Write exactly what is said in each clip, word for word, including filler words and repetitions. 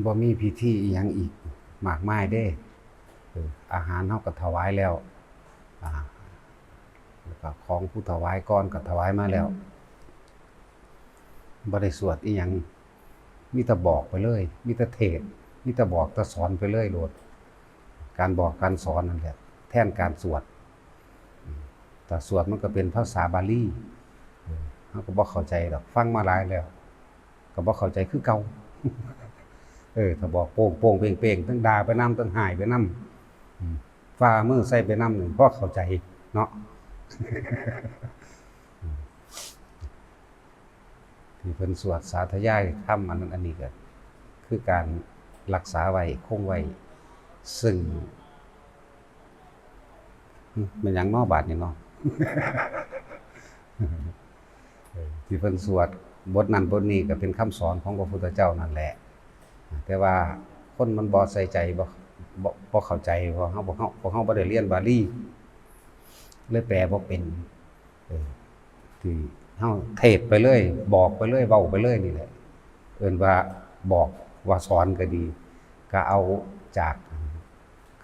บ่มีพิธีอีหยังอีกมากมายเด้ เออ อาหารเฮาก็ถวายแล้ว อ่า แล้วก็ของผู้ถวายก่อนก็ถวายมาแล้ว บ่ได้สวดอีหยัง มีแต่บอกไปเลย มีแต่เทศน์ มีแต่บอกแต่สอนไปเลยโลด การบอกการสอนนั่นแหละ แทนการสวด อืม ถ้าสวดมันก็เป็นภาษาบาลี เออ เฮาก็บ่เข้าใจดอก ฟังมาหลายแล้ว ก็บ่เข้าใจคือเก่า เออ ถ้าบอกโป้งๆเป้งๆ ทั้งด่าไปนำ ทั้งฮ้ายไปนำ อืม ฝ่ามือใส่ไปนำนี่ พอเข้าใจเนาะ ที่เพิ่นสวดสาธยายธรรมอันนั้นอันนี้ก็คือการรักษาไว้ คงไว้ ซึ่ง แม่นหยังน้อบาดนี้เนาะ เออ ที่เพิ่นสวดบทนั้นบทนี้ก็เป็นคำสอนของพระพุทธเจ้านั่นแหละ แต่ว่าคนมันบ่ใส่ใจ บ่ บ่ บ่เข้าใจ เพราะเฮา พวกเฮา พวกเฮาบ่ได้เรียนบาลี เลยแปลบ่เป็น เออ ที่เฮาเทศน์ไปเลย บอกไปเลย เว้าไปเลยนี่แหละ เอิ้นว่าบอก ว่าสอนก็ดี ก็เอาจาก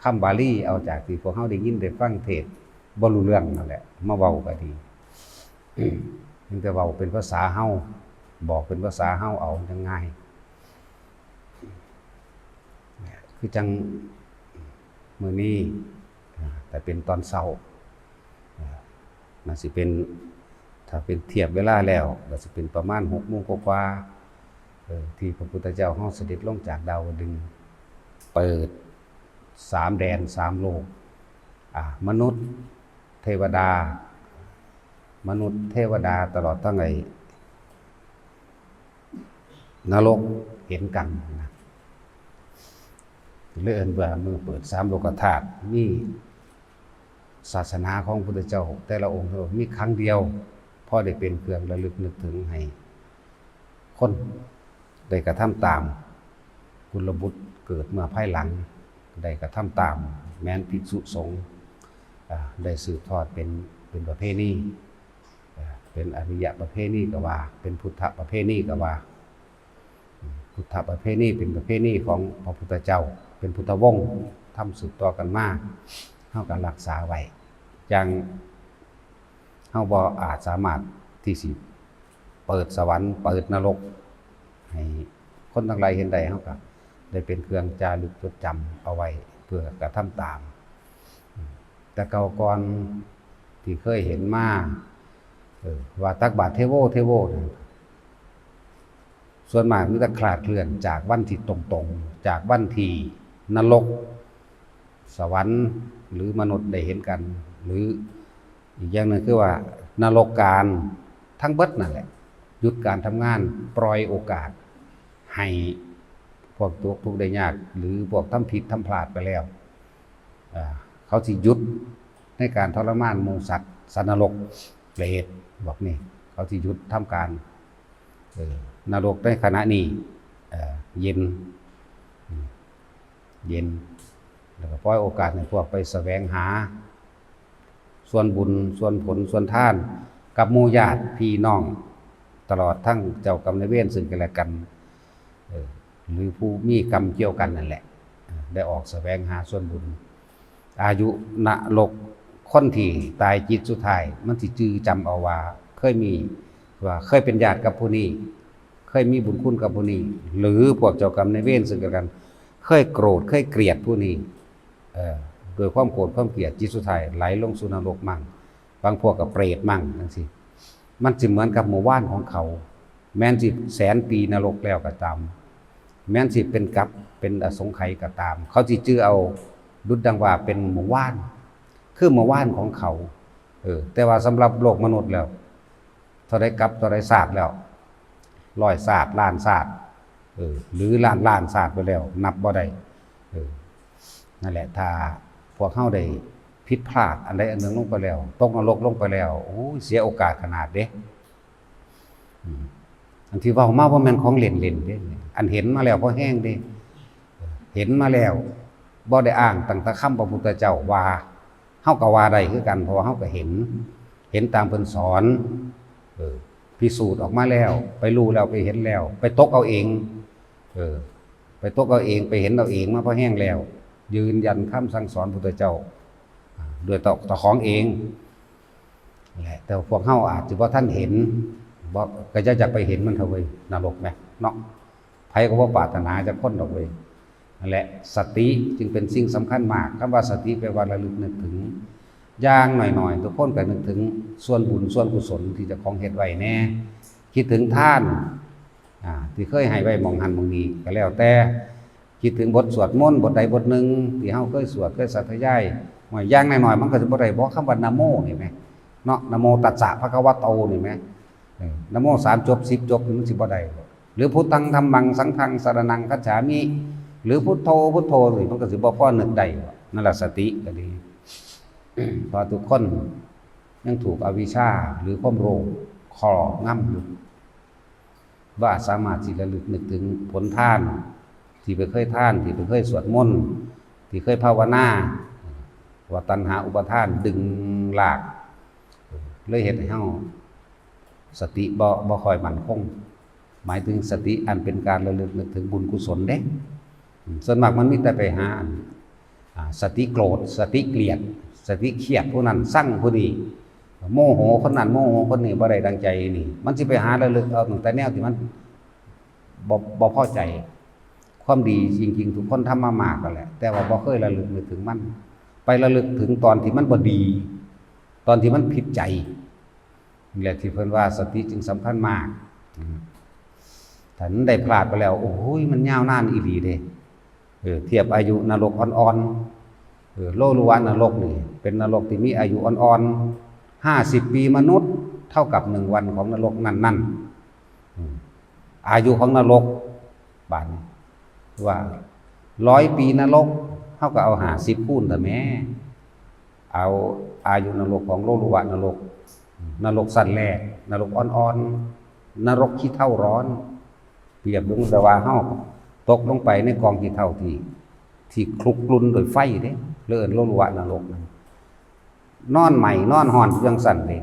คำบาลี เอาจากที่พวกเฮาได้ยินได้ฟังเทศน์บ่รู้เรื่องนั่นแหละ มาเว้าก็ดี เพียงแต่เว้าเป็นภาษาเฮา บอกเป็นภาษาเฮาเอาจั่งง่าย คือจั่งมื้อนี้ อ่า แต่เป็นตอนเช้า อ่า น่าสิเป็น ถ้าเป็นเทียบเวลาแล้ว ก็สิเป็นประมาณหกโมงกว่าๆ เออ ที่พระพุทธเจ้าเฮาเสด็จลงจากดาวดึงส์ เปิดสามแดนสามโลก อ่า มนุษย์ เทวดา มนุษย์ เทวดา ตลอดทั้งไอ้นรกเห็นกันนะ เลยเอิ้นว่ามื้อเปิดสามโลกธาตุ มีศาสนาของพระพุทธเจ้าแต่ละองค์มีครั้งเดียว พอได้เป็นเครื่องระลึกนึกถึงให้คนได้กระทำตาม กุลบุตรเกิดเมื่อภายหลัง ได้กระทำตาม แม้นภิกษุสงฆ์ อ่า ได้สืบทอดเป็น เป็นประเพณี อ่า เป็นอริยประเพณีก็ว่า เป็นพุทธประเพณีก็ว่า พุทธประเพณีเป็นประเพณีของพระพุทธเจ้า เป็นพุทธวงศ์ ทำสืบต่อกันมา เฮาก็รักษาไว้ จั่งเฮาบ่อาจสามารถที่สิเปิดสวรรค์ เปิดนรก ให้คนทั้งหลายเห็นได้ เฮาก็ได้เป็นเครื่องจารึกจดจำเอาไว้ เพื่อกระทำตาม แต่เก่าก่อนที่เคยเห็นมา เออ ว่าตักบาตรเทโว เทโวนะ ส่วนมากมีแต่คลาดเคลื่อนจากวันที่ตรงๆ จากวันที่นรก สวรรค์ หรือมนุษย์ได้เห็นกัน หรืออีกอย่างหนึ่งคือว่านรกการทั้งเบิดนั่นแหละ หยุดการทำงาน ปล่อยโอกาสให้พวกตกทุกข์ได้ยาก หรือพวกทำผิดทำพลาดไปแล้ว อ่า เขาสิหยุดในการทรมานหมู่สัตว์ สัตว์นรก เปรต พวกนี้ เขาสิหยุดทำการ เออ นรกในขณะนี้ เอ่อ เย็น อืม เย็น แล้วก็ปล่อยโอกาสให้พวกไปแสวงหา ส่วนบุญ ส่วนผล ส่วนทาน กับหมู่ญาติพี่น้อง ตลอดทั้งเจ้ากรรมนายเวรซึ่งกันและกัน เออ หรือผู้มีกรรมเกี่ยวกันนั่นแหละ เออ ได้ออกแสวงหาส่วนบุญ อายุนรก คนที่ตายจิตสุดท้าย มันสิจื่อจำเอาว่าเคยมี ว่าเคยเป็นญาติกับผู้นี้ เคยมีบุญคุณกับผู้นี้ หรือพวกเจ้ากรรมนายเวรซึ่งกันและกัน เคยโกรธ เคยเกลียดผู้นี้ เอ่อ ด้วยความโกรธความเกลียด จิตสุดท้ายไหลลงสู่นรกมั่ง บางพวกก็เปรตมั่งจั่งซี้ มันสิเหมือนกับหมู่บ้านของเขา แม้นสิแสนปีนรกแล้วก็ตาม แม้นสิเป็นกลับเป็นอสงไขยก็ตาม เขาสิจื่อเอาดุจดังว่าเป็นหมู่บ้าน คือหมู่บ้านของเขา เออ แต่ว่าสำหรับโลกมนุษย์แล้ว เท่าใดกลับเท่าใดชาติแล้ว ร้อยชาติ ล้านชาติ เออ หรือล้านล้านชาติไปแล้ว นับบ่ได้ เออ นั่นแหละ ถ้าพวกเฮาได้ผิดพลาดอันใดอันหนึ่งลงไปแล้ว ตกนรกลงไปแล้ว โอ้ย เสียโอกาสขนาดเด้ อืม อันที่เว้ามาบ่แม่นของเล่นๆเด้ อันเห็นมาแล้วพอแฮงเด้ เห็นมาแล้ว บ่ได้อ้างตั้งแต่คำพระพุทธเจ้าว่า เฮาก็ว่าได้คือกัน เพราะว่าเฮาก็เห็น เห็นตามเพิ่นสอน เออ พิสูจน์ออกมาแล้ว ไปรู้แล้ว ไปเห็นแล้ว ไปตกเอาเอง เออ ไปตกเอาเอง ไปเห็นเอาเองมาพอแฮงแล้ว ยืนยันคำสั่งสอนพุทธเจ้า อ่า ด้วยตัว ตัวของเองแหละ แต่พวกเฮาอาจสิบ่ทันเห็น บ่ ก็อย่าอยากไปเห็นมันเถอะเว้ย นรกแหมเนาะ ไผก็บ่ปรารถนาจักคนดอกเว้ย นั่นแหละ สติจึงเป็นสิ่งสำคัญมาก คำว่าสติแปลว่าระลึกนึกถึง อย่างน้อยๆ ทุกคนก็นึกถึงส่วนบุญส่วนกุศลที่เจ้าของเฮ็ดไว้แหน่ คิดถึงทาน อ่า ที่เคยให้ไว้หม่องหั้นหม่องนี้ก็แล้วแต่ คิดถึงบทสวดมนต์บทใดบทหนึ่งที่เฮาเคยสวดเคยสาธยาย ว่าอย่างน้อยๆ มันก็สิบ่ได้บ่ คำว่านะโมนี่แหมเนาะ นะโมตัสสะภะคะวะโตนี่แหม เออ นะโมสามจบ สิบจบ มันสิบ่ได้บ่ หรือพุทธังธัมมังสังฆังสรณังคัจฉามิ หรือพุทโธพุทโธนี่มันก็สิบ่พอนึกได้บ่ นั่นล่ะสติก็ดี เพราะทุกคนยังถูกอวิชชาหรือความโลภครอบงำอยู่ ว่าสามารถสิระลึกนึกถึงผลทาน ที่ไปเคยทาน ที่ไปเคยสวดมนต์ ที่เคยภาวนา ว่าตัณหาอุปาทานดึงลาก เลยเฮ็ดให้เฮาสติบ่ บ่ค่อยมั่นคง หมายถึงสติอันเป็นการระลึกนึกถึงบุญกุศลเด้ อืม ส่วนมากมันมีแต่ไปหาอัน อ่า สติโกรธ สติเกลียด สติเครียดผู้นั้น ซังผู้นี้ โมโหคนนั้น โมโหคนนี้ บ่ได้ดังใจนี่ มันสิไปหาระลึกเอาตั้งแต่แนวที่มันบ่ บ่พอใจ ความดีจริงๆ ทุกคนทำมามากแล้วแหละ แต่ว่าบ่เคยระลึกนึกถึงมัน ไประลึกถึงตอนที่มันบ่ดี ตอนที่มันผิดใจ นี่แหละที่เพิ่นว่าสติจึงสำคัญมาก อืม ถ้ามันได้พลาดไปแล้ว โอ้ย มันยาวนานอีหลีเด้ เออ เทียบอายุนรกอ่อนๆ เออ โลลุวะนรกนี่ เป็นนรกที่มีอายุอ่อนๆ ห้าสิบปีมนุษย์ เท่ากับหนึ่งวันของนรกนั่นๆ อืม อายุของนรก บาดนี้ ว่าร้อยปีนรก เฮาก็เอาห้าสิบคูณเถอะแหม เอาอายุนรกของโลลุวะนรก นรกชั้นแรก นรกอ่อนๆ นรกขี้เถ้าร้อน เปรียบเหมือนกับว่าเฮาตกลงไปในกองขี้เถ้าที่ ที่คลุกรุ่นโดยไฟเด้ เรียกโลลุวะนรกนั่น นอนไหม้นอนฮ้อนอยู่จั่งซั้นเด้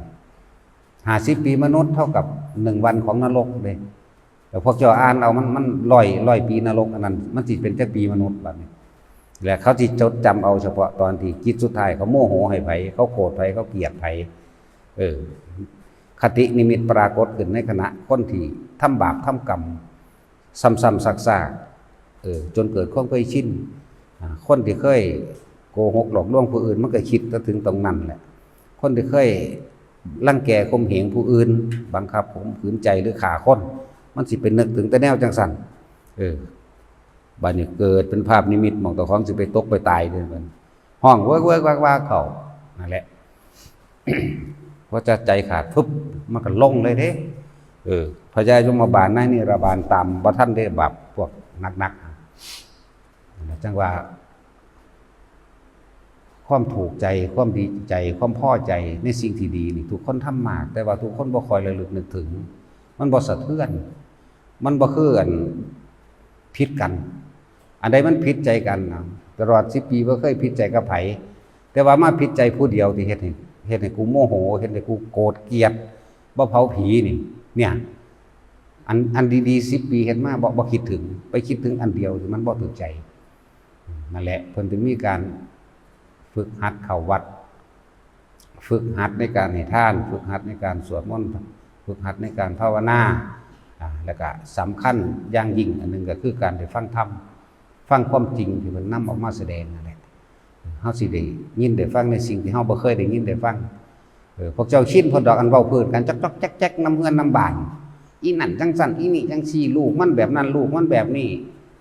ห้าสิบปีมนุษย์เท่ากับหนึ่งวันของนรกเด้ แต่พวกเจ้าอ่านเอามัน มันร้อย ร้อยปีนรกอันนั้น มันสิเป็นจักปีมนุษย์บัดนี้ และเขาสิจดจำเอาเฉพาะตอนที่จิตสุดท้ายเขาโมโหให้ไผ เขาโกรธไผ เขาเกลียดไผ เออ คตินิมิตปรากฏขึ้นในขณะคนที่ทำบาปทำกรรม ซ้ำๆซากๆ เออ จนเกิดความเคยชิน อ่า คนที่เคยโกหกหลอกลวงผู้อื่น มันก็คิดแต่ถึงตรงนั้นแหละ คนที่เคยรังแกข่มเหงผู้อื่น บังคับข่มขืนใจหรือฆ่าคน มันสิเป็นนึกถึงแต่แนวจั่งซั้น เออ บัดนี้เกิดเป็นภาพนิมิตหม่องเจ้าของสิไปตกไปตายเด้ ฮ้องเวิกเวิกวากวากเข้า นั่นแหละ พอจะใจขาดปุ๊บ มันก็ลงเลยเด้ เออ พญายมบาลนายนิรบาลตามบ่ทันเด้ บาปพวกหนักๆ จั่งว่า ความถูกใจ ความดีใจ ความพอใจในสิ่งที่ดีนี่ ทุกคนทำมาก แต่ว่าทุกคนบ่ค่อยระลึกนึกถึง มันบ่สะเทือน มันบ่คืออันผิดกัน อันใดมันผิดใจกันนะ ตลอดสิบปีบ่เคยผิดใจกับไผ แต่ว่ามาผิดใจผู้เดียวที่เฮ็ดให้ เฮ็ดให้กูโมโห เฮ็ดให้กูโกรธเกลียด บ่เผาผีนี่ เนี่ย อัน อันดีๆ สิบปีเฮ็ดมา บ่ บ่คิดถึง ไปคิดถึงอันเดียวที่มันบ่ถูกใจ นั่นแหละ เพิ่นถึงมีการฝึกหัดเข้าวัด ฝึกหัดในการให้ทาน ฝึกหัดในการสวดมนต์ ฝึกหัดในการภาวนา อ่า แล้วก็สำคัญอย่างยิ่งอันหนึ่งก็คือการได้ฟังธรรม ฟังความจริงที่เพิ่นนำออกมาแสดงนั่นแหละ เฮาสิได้ยินได้ฟังในสิ่งที่เฮาบ่เคยได้ยินได้ฟัง เออ พวกเจ้าชินเพิ่นดอก อันเว้าพื้นกันจ๊อกๆแจ๊กๆนำเฮือนนำบ้าน อีนั่นจั่งซั้น อีนี่จั่งซี้ ลูกมันแบบนั้น ลูกมันแบบนี้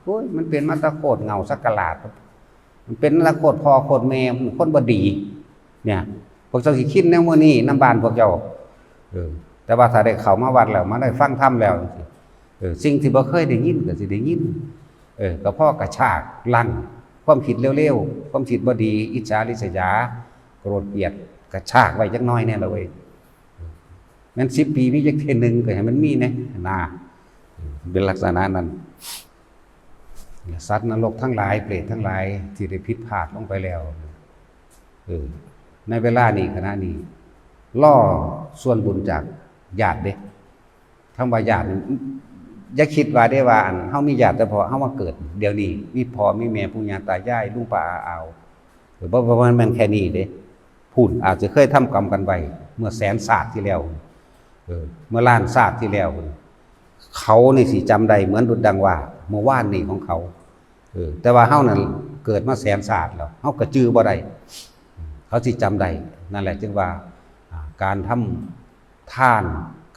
โอ้ย มันเป็นมาแต่โคตรเหง้าสักหลาด มันเป็นมาแต่โคตรพ่อโคตรแม่ มันคนบ่ดี เนี่ย พวกเจ้าสิชินแนวมื้อนี้นำบ้านพวกเจ้า เออ แต่ว่าถ้าได้เข้ามาวัดแล้ว มาได้ฟังธรรมแล้วจั่งซี้ เออ สิ่งที่บ่เคยได้ยินก็สิได้ยิน เออ ก็พอกระชากรั้งความคิดเลวๆ ความคิดบ่ดี อิจฉาริษยา โกรธเกลียด กระชากไว้จักหน่อยแน่ละเว้ย แม่นสิบปีมีจักเทื่อหนึ่งก็ให้มันมีแน่นะ เป็นลักษณะนั้น สัตว์นรกทั้งหลาย เปรตทั้งหลายที่ได้ผิดพลาดลงไปแล้ว เออ ในเวลานี้ ขณะนี้ รอส่วนบุญจากญาติเด้ คำว่าญาตินี่ อย่าคิดว่าได้ว่าอันเฮามีญาติเฉพาะเฮามาเกิดเดี๋ยวนี้ มีพ่อมีแม่ปู่ย่าตายายลุงป้าอาอาว เออ บ่ บ่ บ่แม่นแค่นี้เด้ พู้นอาจจะเคยทำกรรมกันไว้เมื่อแสนชาติที่แล้ว เออ เมื่อล้านชาติที่แล้ว เขานี่สิจำได้เหมือนดุจดังว่าเมื่อวานนี้ของเขา เออ แต่ว่าเฮานั่นเกิดมาแสนชาติแล้ว เฮาก็จื่อบ่ได้ เขาสิจำได้ นั่นแหละจึงว่า อ่า การทำทาน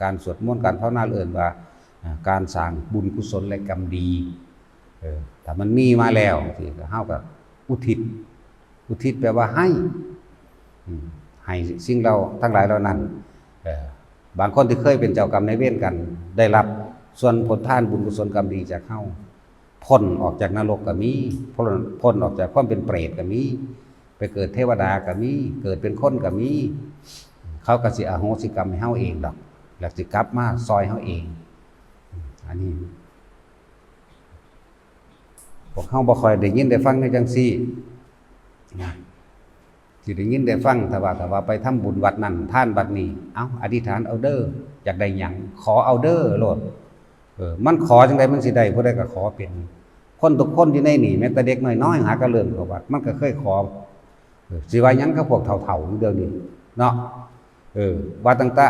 การสวดมนต์ การภาวนาเอิ้นว่า อ่า การสร้างบุญกุศลและกรรมดี เออ ถ้ามันมีมาแล้วสิ เฮาก็อุทิศ อุทิศแปลว่าให้ อืม ให้สิ่งเหล่าทั้งหลายเหล่านั้น เออ บางคนที่เคยเป็นเจ้ากรรมนายเวรกัน ได้รับส่วนผลทานบุญกุศลกรรมดีจากเฮา พ้นออกจากนรกก็มี พ้น พ้นออกจากความเป็นเปรตก็มี ไปเกิดเทวดาก็มี เกิดเป็นคนก็มี เขาก็สิอโหสิกรรมให้เฮาเองดอก แล้วสิกลับมาซอยเฮาเอง อันนี้ พวกเฮาบ่ค่อยได้ยินได้ฟังในจังซี่นะ สิได้ยินได้ฟัง ถ้าว่า ถ้าว่าไปทำบุญวัดนั่น ทานวัดนี้ เอ้า อธิษฐานเอาเด้อ อยากได้หยัง ขอเอาเด้อโลด เออ มันขอจังใดมันสิได้ ผู้ใดก็ขอเป็น คนทุกคนอยู่ในนี่ แม้แต่เด็กน้อยๆ หาก็เริ่มเข้าวัด มันก็เคยขอ เออ สิว่าหยังกับพวกเฒ่าๆ อยู่เดี๋ยวนี้เนาะ เออ ว่าตั้งแต่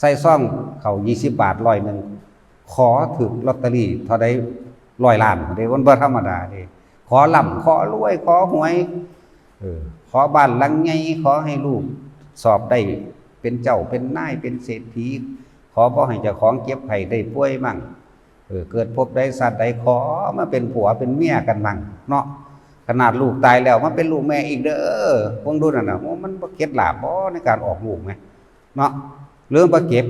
ใส่ซองเข้ายี่สิบบาท ร้อยหนึ่ง ขอถืกลอตเตอรี่เท่าใด ร้อยล้านเด้ มันบ่ธรรมดาเด้ ขอร่ำ ขอรวย ขอหวย เออ ขอบ้านหลังใหญ่ ขอให้ลูกสอบได้เป็นเจ้าเป็นนาย เป็นเศรษฐี ขอบ่ให้เจ้าของเจ็บไข้ได้ป่วยมั่ง เออ เกิดภพใดชาติใด ขอมาเป็นผัวเป็นเมียกันมั่งเนาะ ขนาดลูกตายแล้วมาเป็นลูกแม่อีกเด้อ เบิ่งดูนั่นน่ะ โอ้ มันบ่เข็ดหลาบบ่ในการออกลูกแหม เนาะ หรือบ่เข็ด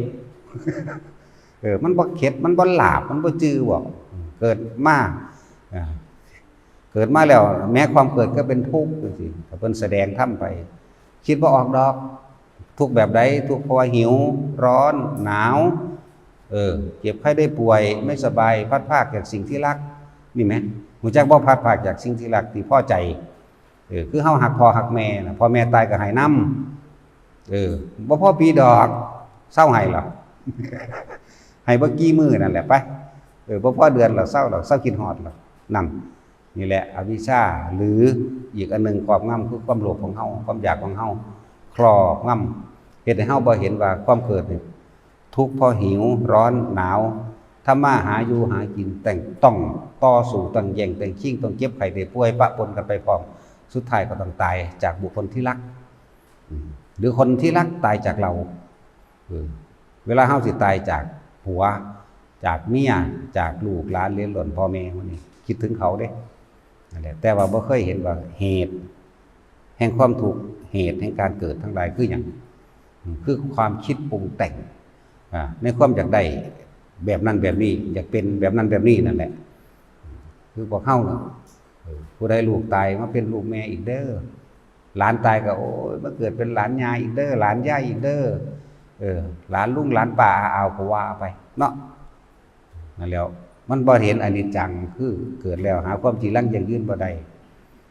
เออ มันบ่เข็ด มันบ่หลาบ มันบ่จื่อบ่ เกิดมา อ่า เกิดมาแล้ว แม้ความเกิดก็เป็นทุกข์จังซี้ ก็เพิ่นแสดงธรรมไป คิดบ่ออกดอก ทุกข์แบบใด ทุกข์เพราะว่าหิว ร้อน หนาว เออ เจ็บไข้ได้ป่วย ไม่สบาย พลัดพรากจากสิ่งที่รัก นี่แหม รู้จักบ่ พลัดพรากจากสิ่งที่รัก ที่พอใจ เออ คือเฮาฮักพ่อฮักแม่น่ะ พ่อแม่ตายก็ไห้นำ เออ บ่พอปีดอก เซาไห้หรอก ไห้บ่กี่มื้อนั่นแหละไป เออ บ่พอเดือนหรอก เซาหรอก เซาคิดฮอดหรอก นั่น นี่แหละอวิชชา หรืออีกอันหนึ่งครอบงำคือความโลภของเฮา ความอยากของเฮา ครอบงำ เฮ็ดให้เฮาบ่เห็นว่าความเกิดนี่ ทุกข์เพราะหิว ร้อน หนาว ทำมาหาอยู่หากิน แต่ง ต้องต่อสู้ ต้องแย่ง ต้องชิง ต้องเจ็บไข้ได้ป่วย ปะปนกันไปพร้อม สุดท้ายก็ต้องตายจากบุคคลที่รัก อืม หรือคนที่รักตายจากเรา เออ เวลาเฮาสิตายจากผัว จากเมีย จากลูกหลานเหลนหล่นพ่อแม่หมู่นี้ คิดถึงเขาเด้ นั่นแหละ แต่ว่าบ่เคยเห็นว่าเหตุแห่งความทุกข์ เหตุแห่งการเกิดทั้งหลายคือหยัง อืม คือความคิดปรุงแต่ง อ่า ในความอยากได้แบบนั้นแบบนี้ อยากเป็นแบบนั้นแบบนี้นั่นแหละ คือพวกเฮาน่ะ เออ ผู้ใดลูกตายมาเป็นลูกแม่อีกเด้อ หลานตายก็ โอ้ย มาเกิดเป็นหลานย่าอีกเด้อ หลานย่าอีกเด้อ เออ หลานลุงหลานป้าอาอาวก็ว่าไปเนาะ นั่นแหล้ว มันบ่เห็นอนิจจัง คือเกิดแล้วหาความจีรังยั่งยืนบ่ได้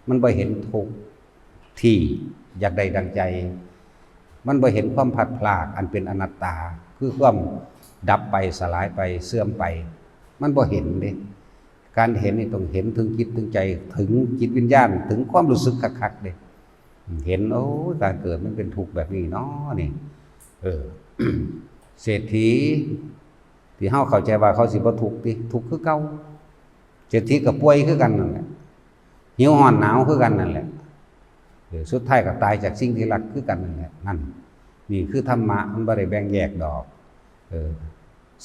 มันบ่เห็นทุกข์ที่อยากได้ดังใจ มันบ่เห็นความพลัดพรากอันเป็นอนัตตา คือความดับไป สลายไป เสื่อมไป มันบ่เห็นเด้ การเห็นนี่ต้องเห็นถึงจิตถึงใจ ถึงจิตวิญญาณ ถึงความรู้สึกคักๆเด้ เห็น โอ้ย การเกิดมันเป็นทุกข์แบบนี้เนาะนี่ เออ เศรษฐี ที่เฮาเข้าใจว่าเขาสิบ่ทุกข์ติ ทุกข์คือเก่า เศรษฐีก็ป่วยคือกันนั่นแหละ หิวร้อนหนาวคือกันนั่นแหละ เออ สุดท้ายก็ตายจากสิ่งที่รักคือกันนั่นแหละ นั่น นี่คือธรรมะ มันบ่ได้แบ่งแยกดอก เออ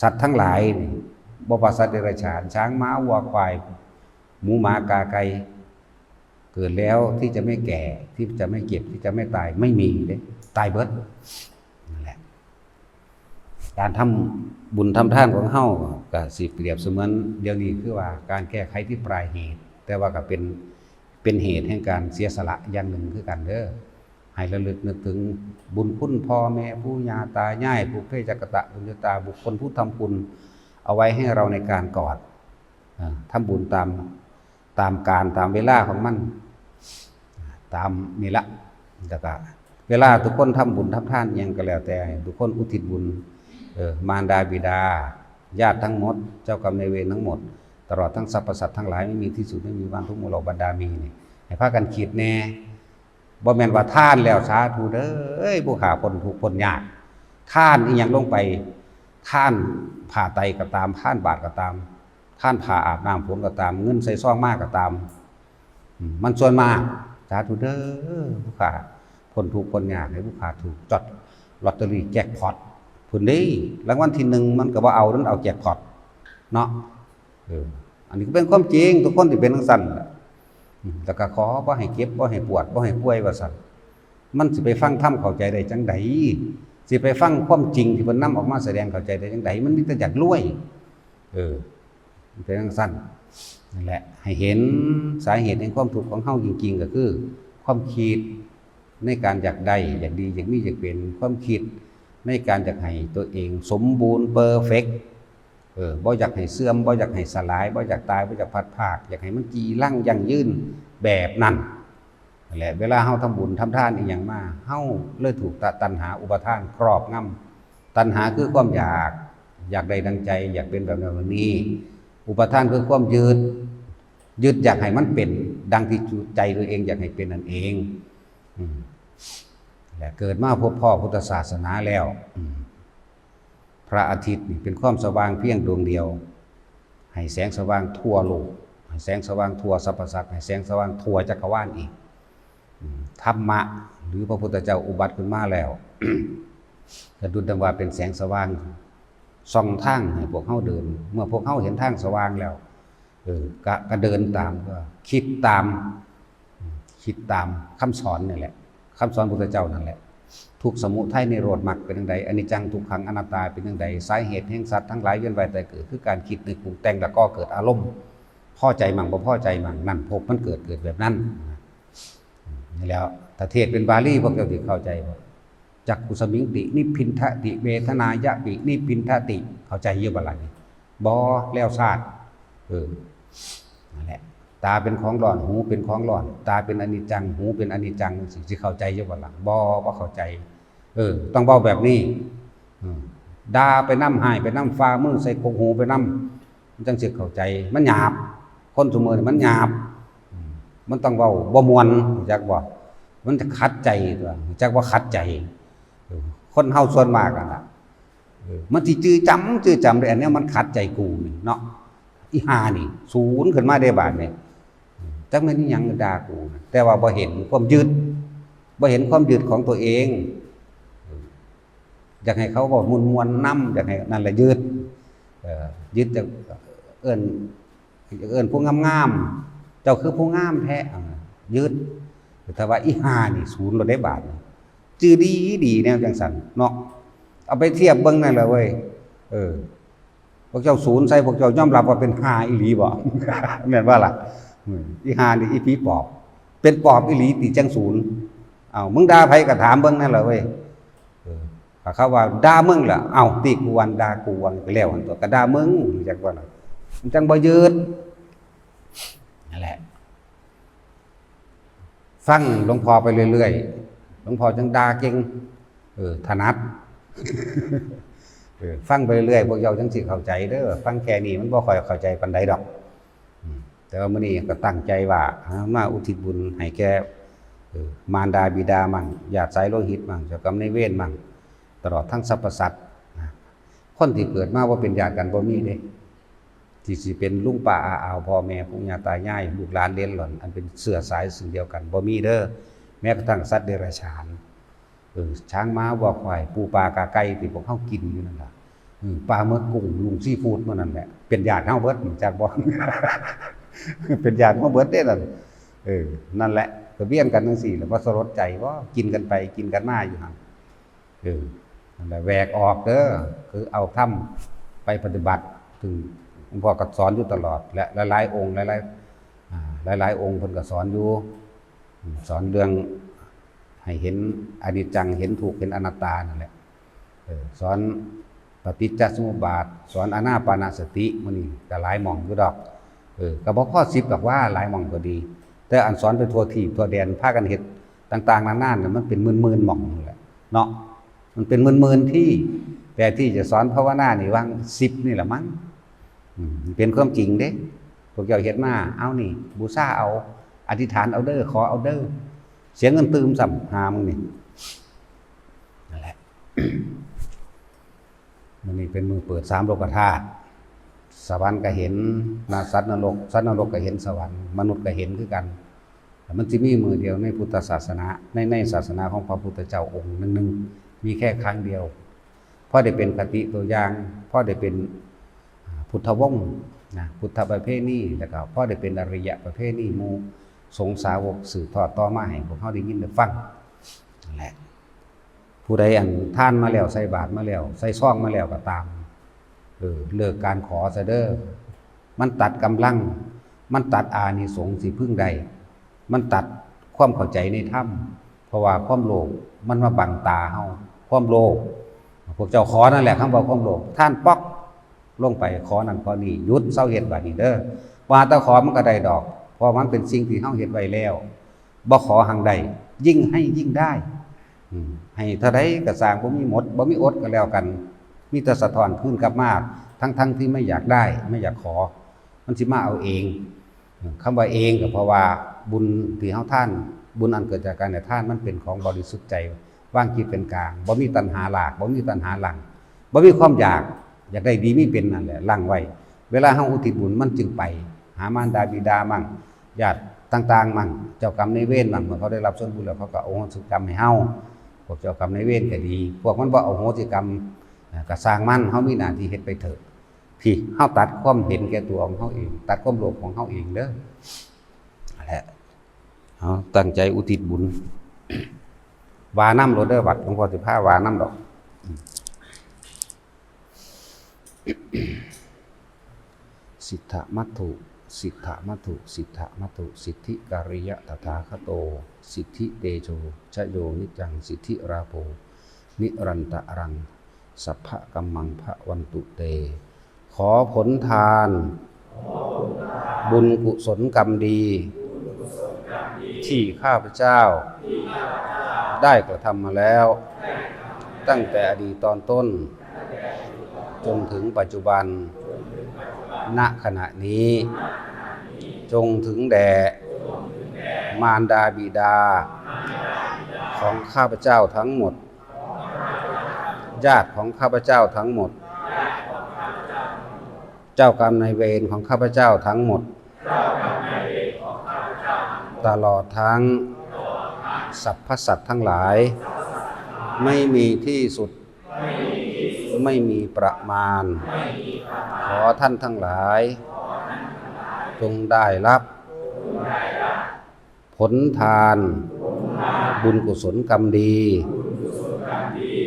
สัตว์ทั้งหลายนี่ บ่ว่าสัตว์เดรัจฉาน ช้าง ม้า วัว ควาย หมู หมา กา ไก่ เกิดแล้วที่จะไม่แก่ ที่จะไม่เจ็บ ที่จะไม่ตาย ไม่มีเด้ ตายเบิด นั่นแหละ การทำบุญทำทานของเฮาก็สิเปรียบเสมือนเดี๋ยวนี้คือว่าการแก้ไขที่ปลายเหตุ แต่ว่าก็เป็น เป็นเหตุแห่งการเสียสละอย่างหนึ่งคือกันเด้อ ให้ระลึกนึกถึงบุญคุณพ่อแม่ปู่ย่าตายาย ปุพเพจักกตะปุญญาตา บุคคลผู้ทำคุณเอาไว้ให้เราในการก่อน อ่า ทำบุญตาม ตามกาลตามเวลาของมัน ตามนี่ละ แล้วก็เวลาทุกคนทำบุญทำทานอิหยังก็แล้วแต่ ทุกคนอุทิศบุญ เออ มารดาบิดา ญาติทั้งหมด เจ้ากรรมนายเวรทั้งหมด ตลอดทั้งสรรพสัตว์ทั้งหลาย ไม่มีที่สุด ไม่มีวันทุกข์ หมู่เหล่าบรรดามีนี่ ให้พากันคิดแน่ บ่แม่นว่าทานแล้วสาธุเด้อ เอ้ย ผู้ข้าพ้นทุกข์พ้นยาก ทานอีหยังลงไป ทานผ้าไตรก็ตาม ทานบาตรก็ตาม ทานผ้าอาบน้ำฝนก็ตาม เงินใส่ซองมาก็ตาม อืม มันส่วนมาก สาธุเด้อ ผู้ข้าพ้นทุกข์พ้นยาก ให้ผู้ข้าถูกจ็อตลอตเตอรี่แจ็คพอตพุ้นเด้ รางวัลที่หนึ่งมันก็บ่เอา มันเอาแจ็คพอตเนาะ เออ อันนี้ก็เป็นความจริง ทุกคนที่เป็นจั่งซั้นแหละ อืม แล้วก็ขอบ่ให้เจ็บ บ่ให้ปวด บ่ให้ป่วย ว่าซั่น มันสิไปฟังธรรมเข้าใจได้จั่งใด สิไปฟังความจริงที่เพิ่นนำออกมาแสดงเข้าใจได้จั่งใด มันมีแต่อยากรวย เออ มันเป็นจั่งซั้น นั่นแหละ ให้เห็นสาเหตุแห่งความทุกข์ของเฮาจริงๆ ก็คือ ความคิดในการอยากได้ อยากดี อยากมี อยากเป็น ความคิดในการอยากให้ตัวเองสมบูรณ์ เพอร์เฟกต์ เออ บ่อยากให้เสื่อม บ่อยากให้สลาย บ่อยากตาย บ่อยากพลัดพราก อยากให้มันจีรังยั่งยืนแบบนั้น นั่นแหละ เวลาเฮาทำบุญทำทานอีหยังมา เฮาเลยถูกตะ-, ตัณหาอุปาทานครอบงำ ตัณหาคือความอยาก อยากได้ดังใจ อยากเป็นแบบนั้นแบบนี้ อุปาทานคือความยึด ยึดอยากให้มันเป็นดังที่ใจตัวเองอยากให้เป็นนั่นเอง อืม และเกิดมาพบพ้อพุทธศาสนาแล้ว อืม พระอาทิตย์นี่เป็นความสว่างเพียงดวงเดียว ให้แสงสว่างทั่วโลก ให้แสงสว่างทั่วสรรพสัตว์ ให้แสงสว่างทั่วจักรวาลอีก อืม ธรรมะหรือพระพุทธเจ้าอุบัติขึ้นมาแล้ว ก็ดุจดังว่าเป็นแสงสว่าง ส่องทางให้พวกเฮาเดิน เมื่อพวกเฮาเห็นทางสว่างแล้ว เออ ก็ ก็เดินตาม ก็คิดตาม คิดตามคำสอนนี่แหละ คำสอนพุทธเจ้านั่นแหละ ทุกข์สมุทัยนิโรธมรรคเป็นจั่งใด อนิจจังทุกขังอนัตตาเป็นจั่งใด สาเหตุแห่งสัตว์ทั้งหลายเวียนว่ายตายเกิด คือการคิดนึกปรุงแต่ง แล้วก็เกิดอารมณ์ พอใจมั่งบ่พอใจมั่ง นั่นภพมันเกิด เกิดแบบนั้น นี่แหล้ว ถ้าเทศน์เป็นบาลี พวกเจ้าสิเข้าใจบ่ จักขุสมิงติ นิพพินทติ เวทนายะปิ นิพพินทติ เข้าใจอยู่บ่ล่ะนี่ บ่ แล้วซาด เออ นั่นแหละ ตาเป็นของร้อน หูเป็นของร้อน ตาเป็นอนิจจัง หูเป็นอนิจจัง สิ สิเข้าใจอยู่บ่ล่ะ บ่ บ่เข้าใจ เออ ต้องเว้าแบบนี้ อืม ด่าไปนำ ฮ้ายไปนำ ฝ่ามือใส่กกหูไปนำ มันจั่งสิเข้าใจ มันหยาบ คนซุมื้อนี่มันหยาบ อืม มันต้องเว้าบ่ม่วน รู้จักบ่ มันจะขัดใจตั๊ว รู้จักว่าขัดใจ เออ คนเฮาส่วนมากนั่นล่ะ เออ มันสิจื่อจำ จื่อจำได้ อันเนี้ยมันขัดใจกูนี่เนาะ อีห่านี่ สูนขึ้นมาได้บาดนี่ จักแม่นอีหยังด่ากูนะ แต่ว่าบ่เห็นความยึด บ่เห็นความยึดของตัวเอง อยากให้เขาเว้าม่วนๆนำ อยากให้นั่นแหละยึด เอ่อ ยึดจะเอิ้น เอิ้นผู้งามๆ เจ้าคือผู้งามแท้ อ่า ยึด แต่ว่าอีห่านี่สูนโลดเด้บาดนี่ จื่อดีดีแนวจั่งซั้นเนาะ เอาไปเทียบเบิ่งนั่นแหละเว้ย เออ พวกเจ้าสูนใส่ พวกเจ้ายอมรับว่าเป็นห่าอีหลีบ่ แม่นบ่ล่ะ อืม อีห่านี่อีผีปอบ เป็นปอบอีหลีติจั่งสูน เอ้า มึงด่าไผก็ถามเบิ่งนั่นแหละเว้ย เออ ถ้าเขาว่าด่ามึงล่ะ เอ้า ติกูวันด่ากูวันก็แล้วหั้นตั๊ว ก็ด่ามึง จักว่าล่ะ มันจั่งบ่ยืด นั่นแหละ ฟังหลวงพ่อไปเรื่อยๆ หลวงพ่อจั่งด่าเก่ง เออ ถนัด เออ ฟังไปเรื่อยๆ พวกเจ้าจั่งสิเข้าใจเด้อ ฟังแค่นี้มันบ่ค่อยเข้าใจปานใดดอก อืม แต่ว่ามื้อนี้ก็ตั้งใจว่า อ่า มาอุทิศบุญให้แก่ เออ มารดาบิดามั่ง ญาติสายโลหิตมั่ง เจ้ากรรมนายเวรมั่ง ตลอดทั้งสรรพสัตว์นะ คนที่เกิดมาบ่เป็นญาติกันบ่มีเด้ ที่สิเป็นลุงป้าอาอาว พ่อแม่ปู่ย่าตายาย ลูกหลานเหลนหล่อน อันเป็นเชื้อสายซึ่งเดียวกัน บ่มีเด้อ แม้กระทั่งสัตว์เดรัจฉาน เออ ช้างม้าวัวควาย ปูปลากาไก่ที่พวกเฮากินอยู่นั่นล่ะ เออ ปลาหมึกกุ้ง ลุงซีฟู้ดหมู่นั่นแหละ เป็นญาติเฮาเบิด รู้จักบ่ เป็นญาติเฮาเบิดเด้นั่น เออ นั่นแหละ ก็เวียนกันจั่งซี้แหละ บ่สลดใจบ่ กินกันไปกินกันมาอยู่หั่น เออ นั่นแหละ แหวกออกเด้อ คือเอาธรรมไปปฏิบัติ ซึ่งหลวงพ่อก็สอนอยู่ตลอด และหลายๆองค์ หลายๆ อ่า หลายๆองค์เพิ่นก็สอนอยู่ สอนเรื่องให้เห็นอนิจจัง เห็นทุกข์ เห็นอนัตตานั่นแหละ เออ สอนปฏิจจสมุปบาท สอนอานาปานสติ มื้อนี้ก็หลายหม่องอยู่ดอก เออ ก็บ่พอสิบดอกว่า หลายหม่องก็ดี แต่อันสอนไปทั่วทีปทั่วแดน พากันเฮ็ดต่างๆนานาน่ะ มันเป็นหมื่นๆหม่องนั่นแหละเนาะ มันเป็นหมื่นๆที่ ไป แต่ที่จะสอนภาวนานี่วางสิบนี่แหละมั้ง อืม เป็นความจริงเด้ พวกเจ้าเฮ็ดมา เอานี่ บูชาเอา อธิษฐานเอาเด้อ ขอเอาเด้อ เสียเงินตื่มซ้ำ หามึงนี่ นั่นแหละ มื้อนี้เป็นมื้อเปิดสามโลกธาตุ สวรรค์ก็เห็น นะ สัตว์นรก สัตว์นรกก็เห็นสวรรค์ มนุษย์ก็เห็นคือกัน แต่มันสิมีมื้อเดียวในพุทธศาสนา ใน ในศาสนาของพระพุทธเจ้าองค์หนึ่งๆ มีแค่ครั้งเดียว พอได้เป็นคติตัวอย่าง พอได้เป็น อ่า พุทธวงศ์นะ พุทธประเพณี แล้วก็พอได้เป็นอริยประเพณี หมู่สงฆ์สาวกสืบทอดต่อมาให้พวกเฮาได้ยินได้ฟัง นั่นแหละ ผู้ใดอันทานมาแล้ว ใส่บาตรมาแล้ว ใส่ซองมาแล้วก็ตาม เออ เลิกการขอซะเด้อ มันตัดกำลัง มันตัดอานิสงส์สิพึงได้ มันตัดความเข้าใจในธรรม เพราะว่าความโลภมันมาบังตาเฮา ความโลภ พวกเจ้าขอนั่นแหละ คำว่าความโลภ ทานป๊อก ลงไปขอนั่นขอนี่ หยุดเซาเฮ็ดบัดนี้เด้อ ว่าแต่ขอมันก็ได้ดอก เพราะมันเป็นสิ่งที่เฮาเฮ็ดไว้แล้ว บ่ขอหังได้ ยิ่งให้ยิ่งได้ อืม ให้เท่าใดก็สร้าง บ่มีหมด บ่มีอดก็แล้วกัน มีแต่สะท้อนคืนกลับมา ทั้งๆที่ไม่อยากได้ ไม่อยากขอ มันสิมาเอาเอง คำว่าเองก็เพราะว่าบุญที่เฮาทาน บุญอันเกิดจากการให้ทาน มันเป็นของบริสุทธิ์ใจ วางจิตเป็นกลาง บ่มีตัณหาลาก บ่มีตัณหาหลัง บ่มีความอยาก อยากได้ดีมีเป็นนั่นแหละ หลั่งไว้ เวลาเฮาอุทิศบุญมันจึงไป หามารดาบิดามั่ง ญาติต่างๆมั่ง เจ้ากรรมนายเวรมั่ง เมื่อเขาได้รับส่วนบุญแล้ว เขาก็อโหสิกรรมให้เฮา พวกเจ้ากรรมนายเวรก็ดี พวกมันบ่อโหสิกรรม อ่า ก็ช่างมัน เฮามีหน้าที่เฮ็ดไปเถอะ พี่ เฮาตัดความเห็นแก่ตัวของเฮาเอง ตัดความโลภของเฮาเองเด้อ นั่นแหละ เฮาตั้งใจอุทิศบุญ ว่านำโลดเด้อ บัดหลวงพ่อสิพาว่านำดอก สิทธมัตถุ สิทธมัตถุ สิทธมัตถุ สิทธิกริยะตถาคโต สิทธิเตโช ชโยนิจจัง สิทธิราโภ นิรันตะรัง สัพพะกัมมังภะวันตุเต ขอผลทาน บุญกุศลกรรมดี ที่ข้าพเจ้า ได้กระทำมาแล้ว ตั้งแต่อดีตตอนต้น จนถึงปัจจุบัน ณ ขณะนี้ จงถึงแด่ มารดาบิดา ของข้าพเจ้าทั้งหมด ญาติของข้าพเจ้าทั้งหมด เจ้ากรรมนายเวรของข้าพเจ้าทั้งหมด ตลอดทั้งสรรพสัตว์ทั้งหลาย ไม่มีที่สุด ไม่มีประมาณ ขอท่านทั้งหลาย จงได้รับ ผลทาน บุญกุศลกรรมดี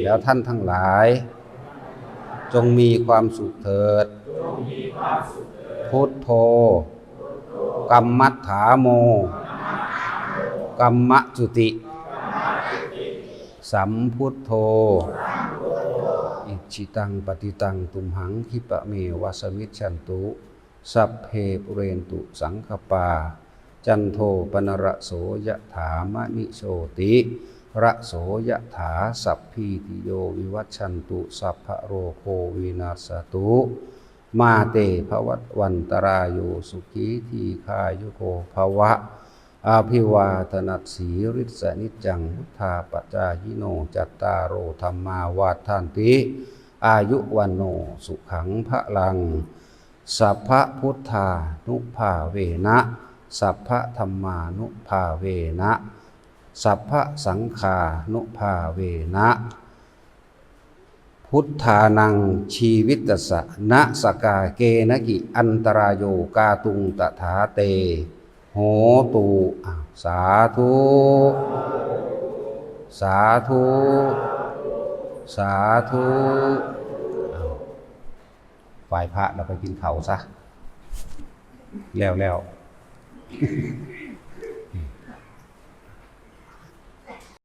แล้วท่านทั้งหลาย จงมีความสุขเถิด พุทโธ กัมมัฏฐาโม กัมมะจุติ สัมพุทโธ อิจฉิตังปฏิตังตุมหัง คิปะเมวะสมิจฉันตุ สัพเพปุเรนตุสังคปา จันโทปนรโสยะถามะนิโชติ ระโสยะถา สัพพีติโยวิวัชชันตุ สัพพะโรโควินัสสตุ มาเตภวัตวันตรายโย สุขีทีคายุโกภวะ อภิวาทนัสสีริสนิจจัง วุธาปจายิโน จัตตาโรธรรมาวัฏฐันติ อายุวันโน สุขังพลัง สัพพะพุทธานุภาเวนะ สัพพะธรรมานุภาเวนะ สัพพะสังฆานุภาเวนะ พุทธานังชีวิตสสะ นะสกาเกนะกิอันตรายโยกาตุงตถาเต โหตุ อ่ะ สาธุ สาธุ สาธุ อ้าว ไหว้พระแล้วไปกินข้าวซะ แล้วแล้ว